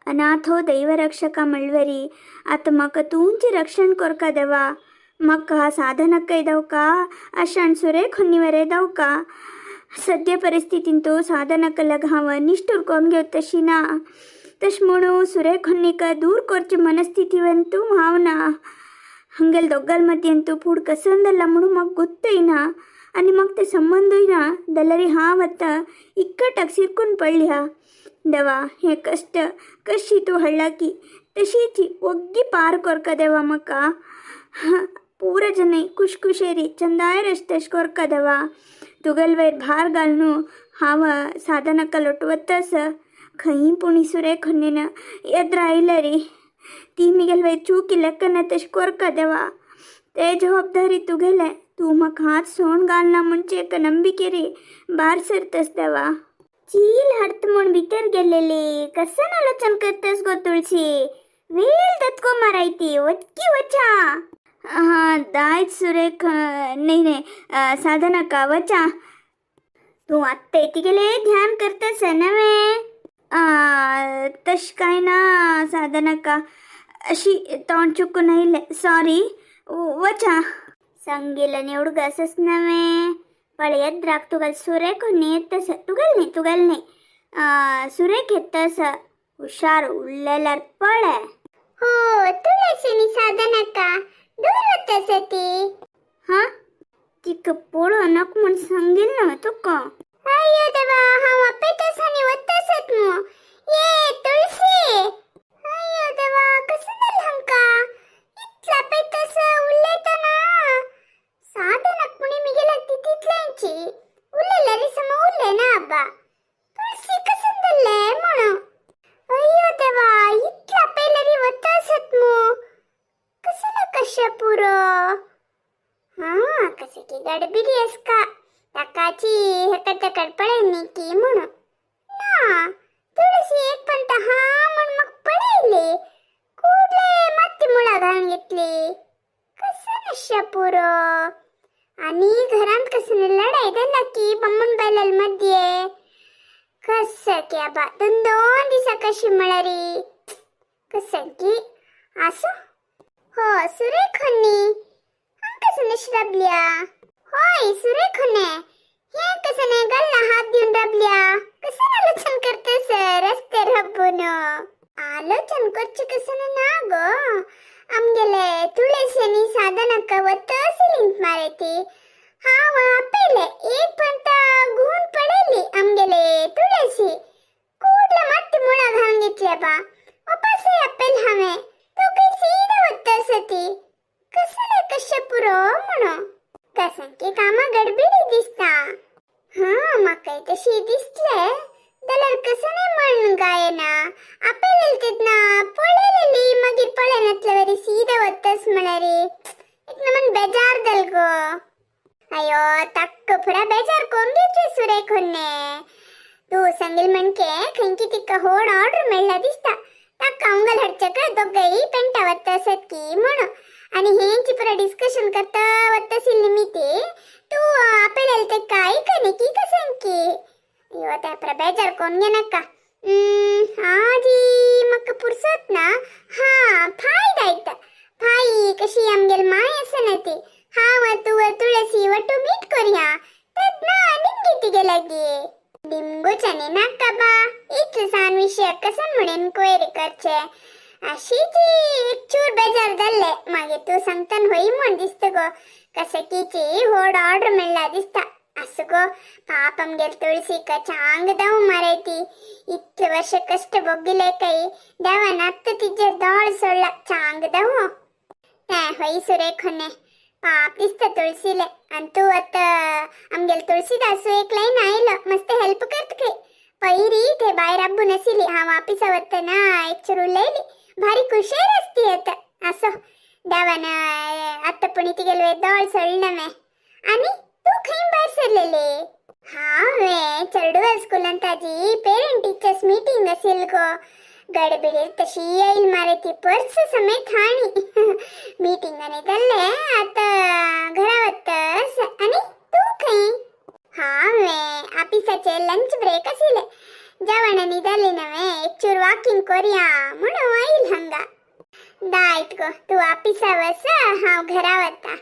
अनाथो दैवरक्षका म्हणवरी आतां म्हाका तूंची रक्षण कोरका देवा. म्हाका साधनक्क दवका अशान सुरेख होन्निवरे दवका. सद्य परिस्थितींतू साधनक्कलग हांव निश्ठूर कोन्न घेवत तशी ना. तशें म्हणू सुरेख होन्निक दूर कोरचे मनस्थितीवंतू हांव ना. हंगेल दोग्गल मध्यंतू पूड कसंदಲ್ಲ म्हणून म्हाका ಗೊತ್ತೈನಾ आनी म्हाका ते संबंदूय ना. जाल्यार हांव आतां इक्कटाक सिरकून पडल्या. देवा, हे कश्ट कशी तूं हाडला की तशीच ओग्गी पार कोरका देवा म्हाका. पूरा जने खुशखुशेरी चंदाय रस्तेश कोरका देवा. तुगेल वयर भार घालून हांव साधनाक लोटवतस खंय पूण सुरेख होन्नेन एद्रा आयल्या रे ती मिगेल वयर चूकी लेखना तशें कोरका देवा. ते जबाबदारी तुगेले. तूं म्हाका हात सोण घालना म्हणचे एका नंबिकेरी भार सरतस देवा. चील हर्त म्हूण भितर गेलेली कसन आलोचन करतस गो तुळशी. वेळ तत्को मारायती वचकी वचा. हां दायज सुरेख नाही नाही साधनाका वचा. तूं आत्तां तिगेले ध्यान करतस नवे? तशें काय ना साधनाका, अशी तोंड चुकून आयलें, सॉरी. वचा. संगील हुडगसस नवे पळयत तुगेल सुरेख येतस. तुगेल न्ही, तुगेल न्ही, सुरेख येतस. हुशार उरलेल्यार पळय. हो तुळशीनी साधनक्का दूर वतस ती. हां तिका पळोवं नाका म्हूण सांगील न्हय तुका. अय्यो देवा, हांव अपेतस आनी वतसत मू. ये तुळशी, अय्यो देवा, कसं जालें हांका? इतला पेतस उलयतना साधनक पुणी मिगेला ती तितल्यांची उलयल्यार सम उरले ना आब्बा. तुळशी कसं जालें म्हणून. अय्यो देवा, इतला पेलरी वतसत मू. कसं कशें पुरो. हां कशें की गडबिडी आसका ताकाची हेका तेका पळय न्ही की म्हणून ना. तुळशी एक पंत हा म्हण म्हाका पळयली, कुडले माती मुळां घालून घेतली. कसं नश्या पुरो. आनी घरांत कसं लढाई जाल्या की बामण बायलां मध्ये. कसं की आबा दोन दोन दिसा कशी म्हळ्यारी कसं की. आसूं. हो सुरेख हन्नी हांग कसं नशी राबल्या. होय सुरेख हन्ने हे कसं नाही गल्ला हात दिवन राबल्या. कसं आलोचन करतस रस्त्यार हब्बून? आलोचन करचें कसं ना गो. आमगेले तुळशी साधनक्का वतसिलींत मारती. हांव आपयले एक पंत घुवन पळयली आमगेले तुळशी कुडले माती मुळां घालून घेतल्या बा. वापसय आपयल हांवें, दोगूय सीदा वतस ती. कसले कशें पुरो म्हणून. कसं कामां गडबिडी दिसता. हां म्हाकाय तशी दिसले जाल्यार कसं नाही म्हण गायना आपयलें तेन्ना पळयलेली मागीर पळयनातले वरी सीदा वतस म्हळ्यार एक नमन बेजार जाल गो. अयो तक्क फुडा बेजार कोण घेतले सुरेख होन्ने. तूं सांगील म्हणके खंयकी तिका होड ऑर्डर मेळ्ळा दिसता. ताका अंगल हाडच्याक दोगांय पेंटा वतसत की म्हणून. आनी हेंची पुरा डिस्कशन करता वतसिल निमित्ते तूं आपयलेलें तेका आयकनी की कसं की. अयो त्या पुरा बेजार कोण घेनाका. आजी म्हाका पुरसत ना. हां फाय दायता फाय कशी आमगेल माय आसा ना ती. हांव तूं तुळसी वटू मीट करया तेन्ना निमगी तिगे लागीं. डिंगूच्यानी नाका बा, इतले सान विशय कसं म्हण एन्क्वायरी करचे. अशीची एक चूर बेजार जाल्ले. मागीर तूं सांगतान होय म्हण दिसता गो. कशें किची व्हड ऑर्डर मेळ्ळा दिसता. आसूं गो, पाप आमगेल तुळसीक चांग दव मारयती. इतले वर्ष कश्ट भोगिले काय देवान आत्तां तिजेर दोळ सोडला. चांग दव तें होय सुरेख होन्ने. पाप दिसता तुळशीले. आनी तूं आतां आमगेल तुळशीदासू एक लायन आयलो मस्त हेल्प करता खंय. पयरी ते भायर आब्बून आशिल्ली. हांव ऑफिसा वतना एक चूर उलयली. भारी कुशेर आसती आतां. आसो, देवान आतां पुणी तिगेले दोळ सोडले नवे. आनी तूं खंय भायर सरलेली? हांवें चेडवाल स्कुलान ताजी पेरंट टिचर्स मिटींग आशिल्ली गो. गडबिडीर तशी येयल मारे ती पर्स समेत हाणी. मिटींग आनी जाल्लें आतां घरा वतस. आनी तूं खंय? हांवें ऑफिसाचे लंच ब्रेक आशिल्लें. जेवण निदली नवे एक चूर वॉकिंग कोरया म्हणून आईल हंगा. दायत गो, तू ऑफिसा वस, हांव घरा वता.